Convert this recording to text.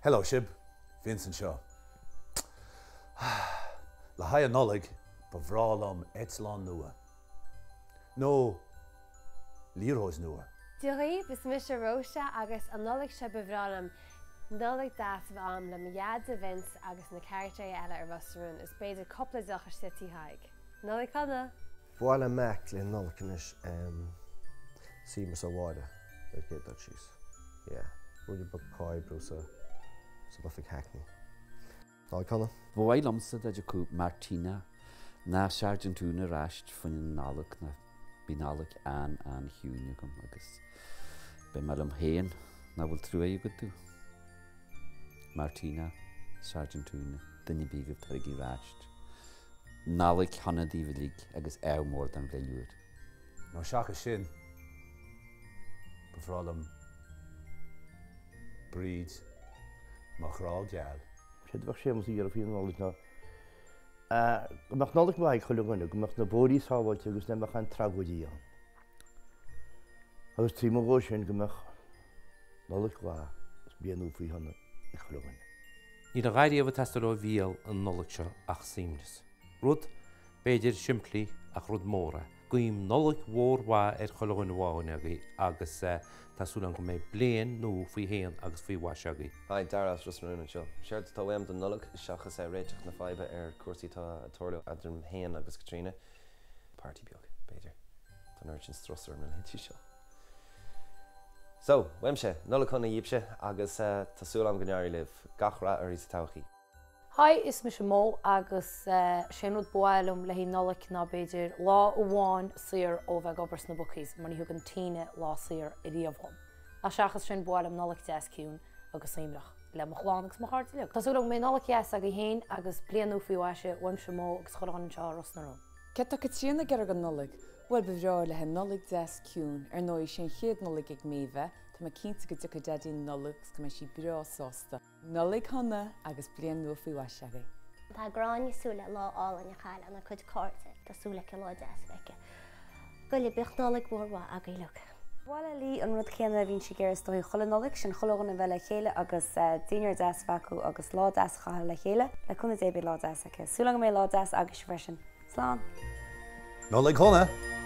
Hello sibh, Vince anseo. Le haghaidh an Nollaig, ba bhreá liom eitleán nua. Nó liathróid nua. Dia dhaoibh, is mise Róise agus an Nollaig seo ba bhreá liom Nollaig deas a bheith a'm le mo dheaide Vince agus na carachtair eile ar Ros na Rún is b'fhéidir cúpla deoch istigh Tí Thaidhg. Nollaig shona! Ba mhaith le Mac le Nollaig anois suaimhneas ó Mháire ar an gcéad dul síos. Yeah. Ruainne beag pá oibriú sa san oifig Hackney. Nollaig shona. Ba mhaith liomsa dá dtiocfadh Martina ná Sergeant Úna ar ais fá choinne na Nollag ná bhí Nollaig an-an-chiúin agam agus beidh mé liom féin nach bhfuil truaigh agat domh? Martina, Sergeant Úna, duine ar bith agaibh taraigí ar ais. Nollaig shona daoibh uilig agus ádh mór don bhliain úr. Nó seachas sin, ba bhreá liom Bríd, mo ghrá geal. Séard a bheadh Séamus ag iarraidh faoi Nollaig ná go mbeadh Nollaig mhaith ag chuile dhuine, go mbeadh na bóithrí sábháilte agus nach mbeadh aon tragóidí ann. Agus taobh amuigh dhó sin go mbeadh Nollaig mhaith agus bliain nua faoi shona ag chuile dhuine. Níl a dhath riamh ag teastáil ó Mhícheál an Nollaig seo ach suaimhneas. Rud, b'fhéidir, simplí ach rud mór é. Guím Nollaig mhór mhaith ar chuile dhuine amháin agaibh agus tá súil agam go mbeidh bliain nua faoi shéan agus faoi mhaise agaibh. Hi, Dara as Ros na Rún anseo. Séard atá uaim don Nollaig, seachas réiteach na faidhbe ar cúrsaí atá ag tarlú eadrainn féin agus Caitríona, party beag, b'fhéidir. Tá an oiread sin strus orm na laethanta seo. So, uaimse, Nollaig shona dhíbhse agus tá súil agam go n-éireoidh libh. Gach rath oraibh sa todhchaí. Hi, is mise Mo agus sé an rud ba mhaith liom le haghaidh Nollaig ná b'fhéidir lá amháin saor ó bheith ag obair sna bookies mar ní thugann Tina lá saor ariamh dhom. Ach seachas sin ba mhaith liom Nollaig deas ciúin agus suaimhneach le mo chlann agus mo chairde uilig. Tá súil agam go mbeidh Nollaig dheas agaibh féin agus bliain nua faoi mhaise uaimse Mo agus chuile dhuine anseo i Ros na Rún. Céard tá Caitríona ag iarraidh don Nollaig? Bhuel, ba bhreá léi Nollaig deas ciúin. Ar ndóigh, sé an chéad Nollaig ag Méabh. Tá mé cinnte go dtiocfaidh Daidí na Nollag agus go mbeidh sí breá sásta. Nollaig shona agus bliain nua faoi mhaise agaibh. Tá Gráinne ag súil le lá álainn a chaitheamh lena cuid cairde. Tá súil aici lá deas a bheith aici. Go le bíodh Nollaig mhór mhaith agaibh uilig. Ba mhaith le Lee an rud céanna a bhíonn sí ag iarraidh is dóigh chuile Nollaig, sin chuile dhuine a bheith le chéile agus dinnéar deas a bheith acu agus lá deas a chaitheamh le chéile. Le cúnamh Dé beidh lá deas aici. Súil agam go mbeidh lá deas agaibhse freisin. Slán! Nollaig Shona!